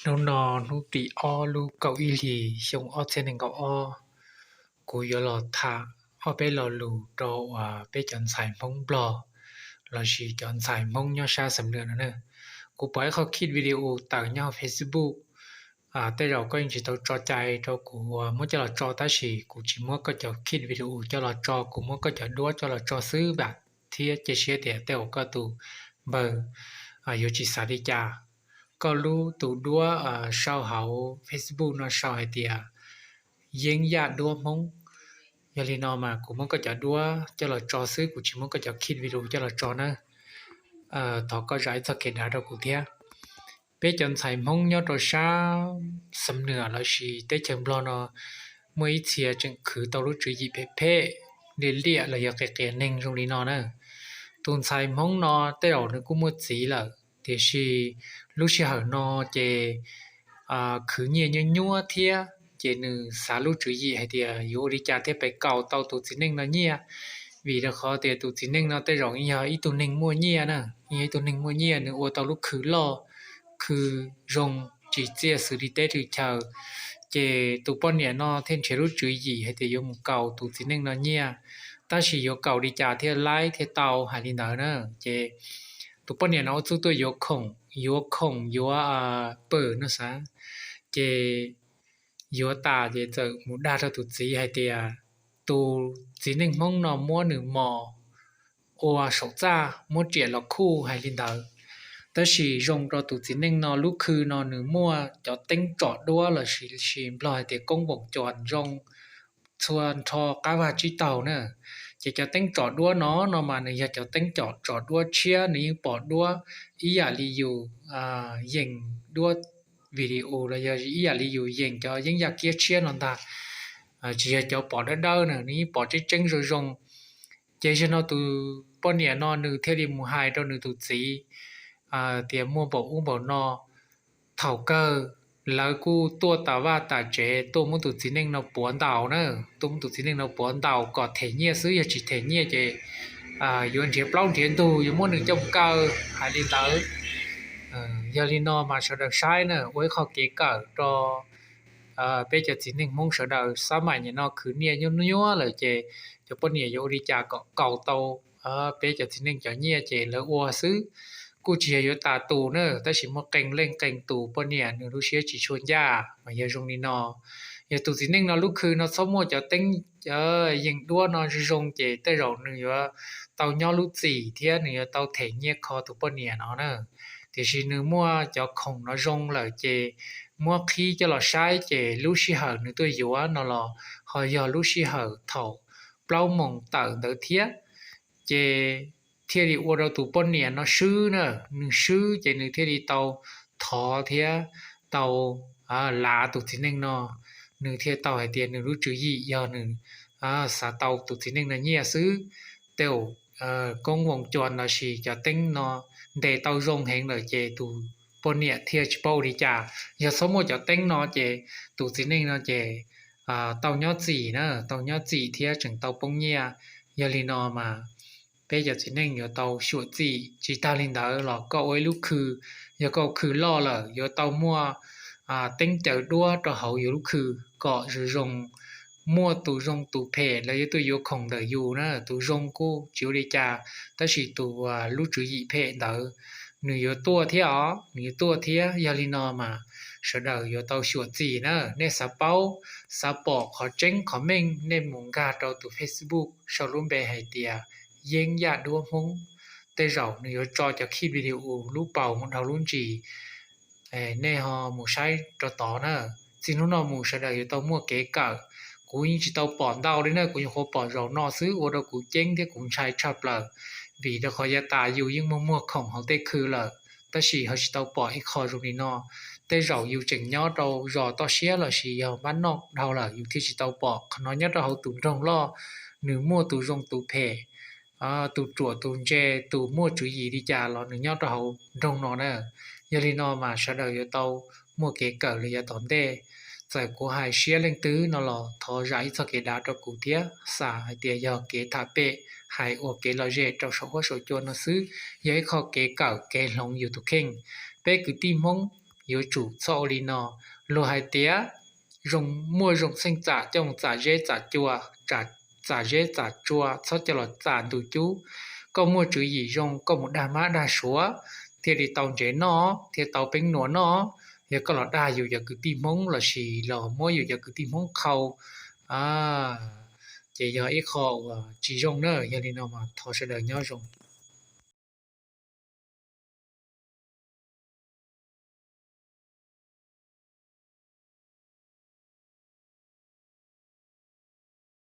Hnub no hnub tim ob lub kaum ib hlis xyoo ob txhiab nees nkaum ob, kuv yuav los tham ob peb lo lus rau uas peb cov ntxhais Hmoob Nplog lossis cov ntxhais Hmoob nyob sab Xam Nuam no na. Kuv pom ib qho khij video tawm nyob hauv Facebook, tej zaum koj yeej tsis tau tso cai rau kuv uas muab coj los tso tab sis kuv tsis muab koj cov khij video coj los tso, kuv muab koj cov duab coj los tso xwb vam thiab cia siab tias tej zaum koj tus npawg yuav tsis xav li cas. Koj lub tus duab sau hauv Facebook no sau hais tias Yeeb Yaj Duab Hmoob. Yog li no mas kuv muab koj cov duab coj los tso xwb, kuv tsis muab koj cov khij video coj los tso na. Thov koj zam ib txoj kev dav rau kuv thiab. Peb cov ntxhais Hmoob nyob rau sab Xam Nuam lossis teb chaws Nplog no muaj ib txhia tseem khwv tau lub tswv yim phem phem, liam liam los yog qias qias neeg zoo li no na. Tus ntxhais Hmoob no tej zaum nws kuj muaj txiv lawm tiam sis lub sij hawm no ces khwv nyiaj nyuaj nyuaj thiab ces nws xav lub tswv yim hais tias yuav ua li cas thiaj pem kaus tau tus txiv neej no nyiaj, vim rau qhov tias tus txiv neej no tej zaum yog ib tug neeg muaj nyiaj na, yog ib tug neeg muaj nyiaj, nws ua tau lub khw loj khw zoo tsis txiaj xws li teb li chaw. Ces tus poj niam no thiaj nrhiav lub tswv yim hais tias yuav mus kaus tus txiv neej no nyiaj, tab sis yuav kaus li cas thiaj laib thiaj tau hais li ntawd na. Ces tus poj niam no ua txuj tuaj yuav khoom, yuav khoom yuav pw no xav, ces yuav tas ces txawm mus dag rau tus txiv hais tias tus txiv neej Hmoob no muab nws mos ua saum txaj, muab riam los khuj hais li ntawd. Tab sis zoo rau tus txiv neej no lub khw no nws muaj cov teeb tsom duab lossis Nplog hais tias koob voos cos zoo txhua nrho qab vaj tsib taug na. Ces cov teeb tsom duab no no mas nws yog cov teeb tsom duab tshiab, nws yeej pom duab ib yam li yus yees duab video los yog ib yam li yus yees cov yeeb yaj kiab tshiab no ntag. Tsis yog cov pom dawb dawb na, nws yeej pom tseeb tseeb zoo zoo. Ces zaum no tus poj niam no nws thiaj li mus hais rau nws tus txiv tias muaj npaum ub npaum no. Thaum kawg lawv kuj tuaj tas vaj tas tsev tuaj muab tus txiv neej no puav ntaus na, tuaj muab tus txiv neej no puav ntaus kom them nyiaj xwb, yog tsis them nyiaj ces yuav nrhiav plaub nrhiav ntug yuav muab nws coj mus kaw hais li ntawd. Yog li no mas sawv daws saib na, ua ib qho kev kawm rau peb cov txiv neej Hmoob sawv daws, xab maim nim no khwv nyiaj nyuaj nyuaj lawm ces cov poj niam yuav ua li cas kom kaus tau peb cov txiv neej cov nyiaj ces lawv ua xwb. Kuj tsis yog yuav tas tus na, tab sis muaj qee leej qee tus poj niam nws lub siab tsis tshua ncaj mas yog zoo li no. Yog tus txiv neej no lub khw no txhob muaj cov teeb yees duab no zoo zoo ces tej zaum nws yuav tau nyob lub txim thiab nws yuav tau them nyiaj kho tus poj niam no na. Tiam sis nws muaj cov khoom no zoo lawm ces muab qhib coj los saib ces lub sij hawm nws tuaj yuav no los ho yog lub sij hawm thaum plaub moos tawm ntawd thiab. Ces thiaj li ua rau tus poj niam no swb na, nws swb ces nws thiaj li tau thov thiab tau lav tus txiv neej no, nws thiaj tau hais tias nws lub tswv yim yog nws xav tau tus txiv neej no nyiaj xwb. Tej zaum koob voos cos lossis cov teeb no ntes tau zoo heev lawm ces tus poj niam thiaj tsis paub ua li cas. Yog txhob muaj cov teeb no ces tus txiv neej no ces tau nyob txim na, tau nyob txim thiab tseem tau poob nyiaj. Yog li no mas peb cov txiv neej yuav tau xyuam xim. Tsis tag li ntawd los koj ua ib lub khw, yog koj khw loj lawm yuav tau muaj teeb caws duab rau hauv yus lub khw kom zoo zoo, muaj tus zoo tus phem lawv yuav tuaj yuav khoom ntawm yus na. Tus zoo kuj tsis ua li cas, tab sis tus lub tswv yim phem ntawd nws yuav tuaj thiab os, nws yuav tuaj thiab. Yog li no mas sawv daws yuav tau xyuam xim na. Nej xav paub, xav pom qhov tseeb qhov meej nej mus nkag rau tus Facebook sau lub npe hais tias Yeeb Yaj Duab Hmoob. Tej zaum nws yuav tso cov khij video lub paus mus dhau lub ntsis, nej ho mus saib rau tod na. Txij hnub no mus sawv daws yuav tau muaj kev kawm. Kuv yeej tsis tau pom ntau li na, kuv nyuam qhuav pom zaum no xwb ua rau kuv ceeb thiab kuv ntshai tshaj plaws, vim rau qhov yav tas yus yeej muaj muag khoom hauv tej khw lawm, tab sis ho tsis tau pom ib qho zoo li no. Tej zaum yus tseem nyob rau zos toj siab lossis yog npab noj dhau lawm yus thiaj tsis tau pom. Qhov no nyob rau hauv tus nroog loj, nws muaj tus zoo tus phem, tus ruam tus ntse, tus muaj tswv yim li cas los nws nyob rau hauv nroog no na. Yog li no mas sawv daws yuav tau muaj kev kawm li yav tom ntej. Txawm kuv hais siab leej twg no los thov zam ib txoj kev dav rau kuv thiab xam hais tias yog kev tham pem, hais ua kev lom zem rau saum huab saum cua no xwb, yog ib qho kev kawm kev hloov yus tus kheej. Peb kwv tij Hmoob yuav tsum txhob ua li no. Luag hais tias zoo, muaj zoo xeej txam coj mus txam zeb txam cua, txam zeb txam tsua, txhob coj los txam ntu cub. Koj muaj tswv yim zoo, koj mus dag mab dag suav thiaj li tau ntsev noj, thiaj tau peeb nua noj. Yog koj los dag yus cov kwv tij Hmoob lossis los muab yus cov kwv tij Hmoob qhau, ces yog ib qho uas tsis zoo na. Yog li no mas thov sawv daws nyob zoo.